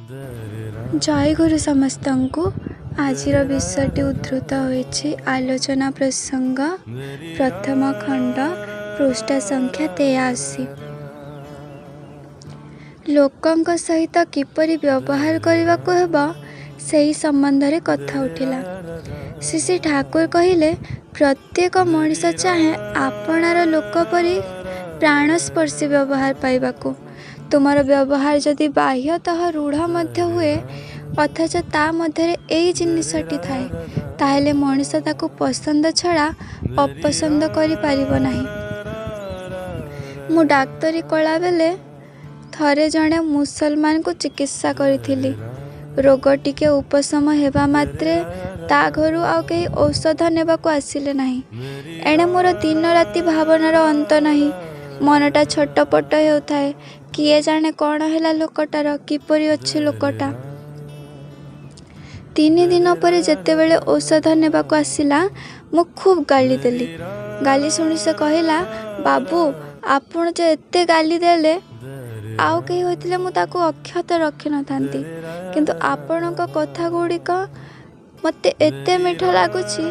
ଜୟଗୁରୁ ସମସ୍ତଙ୍କୁ। ଆଜିର ବିଷୟଟି ଉଦ୍ଧୃତ ହୋଇଛି ଆଲୋଚନା ପ୍ରସଙ୍ଗ, ପ୍ରଥମ ଖଣ୍ଡ, ପୃଷ୍ଠା ସଂଖ୍ୟା 83। ଲୋକଙ୍କ ସହିତ କିପରି ବ୍ୟବହାର କରିବାକୁ ହେବ, ସେହି ସମ୍ବନ୍ଧରେ କଥା ଉଠିଲା। ଶ୍ରୀ ଶ୍ରୀ ଠାକୁର କହିଲେ, ପ୍ରତ୍ୟେକ ମଣିଷ ଚାହେଁ ଆପଣାର ଲୋକ ପରି ପ୍ରାଣସ୍ପର୍ଶୀ ବ୍ୟବହାର ପାଇବାକୁ। ତୁମର ବ୍ୟବହାର ଯଦି ବାହ୍ୟତଃ ରୂଢ଼ ମଧ୍ୟ ହୁଏ, ଅଥଚ ତା ମଧ୍ୟରେ ଏଇ ଜିନିଷଟି ଥାଏ, ତାହେଲେ ମଣିଷ ତାକୁ ପସନ୍ଦ ଛଡ଼ା ଅପସନ୍ଦ କରିପାରିବ ନାହିଁ। ମୁଁ ଡାକ୍ତରୀ କଲାବେଳେ ଥରେ ଜଣେ ମୁସଲମାନକୁ ଚିକିତ୍ସା କରିଥିଲି। ରୋଗ ଟିକେ ଉପଶମ ହେବା ମାତ୍ରେ ତା ଘରୁ ଆଉ କେହି ଔଷଧ ନେବାକୁ ଆସିଲେ ନାହିଁ। ଏଣେ ମୋର ଦିନରାତି ଭାବନାର ଅନ୍ତ ନାହିଁ। ମନଟା ଛଟପଟ ହେଉଥାଏ, କିଏ ଜାଣେ କ'ଣ ହେଲା ଲୋକଟାର, କିପରି ଅଛି ଲୋକଟା। 3 ଦିନ ପରେ ଯେତେବେଳେ ଔଷଧ ନେବାକୁ ଆସିଲା, ମୁଁ ଖୁବ୍ ଗାଳି ଦେଲି। ଗାଳି ଶୁଣି ସେ କହିଲା, "ବାବୁ, ଆପଣ ଯେ ଏତେ ଗାଳି ଦେଲେ, ଆଉ କେହି ହୋଇଥିଲେ ମୁଁ ତାକୁ ଅକ୍ଷତ ରଖିନଥାନ୍ତି। କିନ୍ତୁ ଆପଣଙ୍କ କଥାଗୁଡ଼ିକ ମୋତେ ଏତେ ମିଠା ଲାଗୁଛି,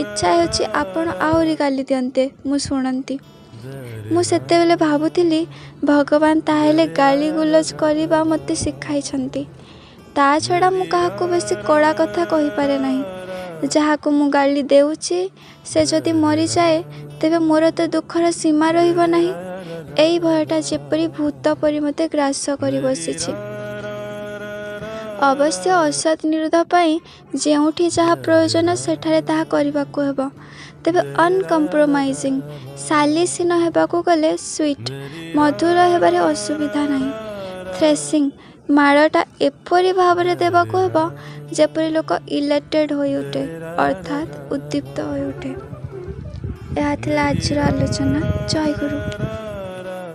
ଇଚ୍ଛା ହେଉଛି ଆପଣ ଆହୁରି ଗାଳି ଦିଅନ୍ତେ, ମୁଁ ଶୁଣନ୍ତି।" ମୁଁ ସେତେବେଳେ ଭାବୁଥିଲି, ଭଗବାନ ତାହେଲେ ଗାଳିଗୁଲଜ କରିବା ମୋତେ ଶିଖାଇଛନ୍ତି। ତା ଛଡ଼ା ମୁଁ କାହାକୁ ବେଶୀ କଡ଼ା କଥା କହିପାରେ ନାହିଁ। ଯାହାକୁ ମୁଁ ଗାଳି ଦେଉଛି, ସେ ଯଦି ମରିଯାଏ, ତେବେ ମୋର ତ ଦୁଃଖର ସୀମା ରହିବ ନାହିଁ। ଏଇ ଭୟଟା ଯେପରି ଭୂତ ପରି ମୋତେ ଗ୍ରାସ କରି ବସିଛି। ଅବଶ୍ୟ ଅସତ୍ ନିରୋଧ ପାଇଁ ଯେଉଁଠି ଯାହା ପ୍ରୟୋଜନ, ସେଠାରେ ତାହା କରିବାକୁ ହେବ। ତେବେ ଅନକମ୍ପ୍ରୋମାଇଜିଂ, ସାଲିସହୀନ ହେବାକୁ ଗଲେ ସୁଇଟ୍, ମଧୁର ହେବାରେ ଅସୁବିଧା ନାହିଁ। ଥ୍ରେସିଂ, ମାଡ଼ଟା ଏପରି ଭାବରେ ଦେବାକୁ ହେବ, ଯେପରି ଲୋକ ଇଲେଟେଡ୍ ହୋଇଉଠେ, ଅର୍ଥାତ୍ ଉଦ୍ଦୀପ୍ତ ହୋଇଉଠେ। ଏହା ଥିଲା ଆଜିର ଆଲୋଚନା। ଜୟ ଗୁରୁ।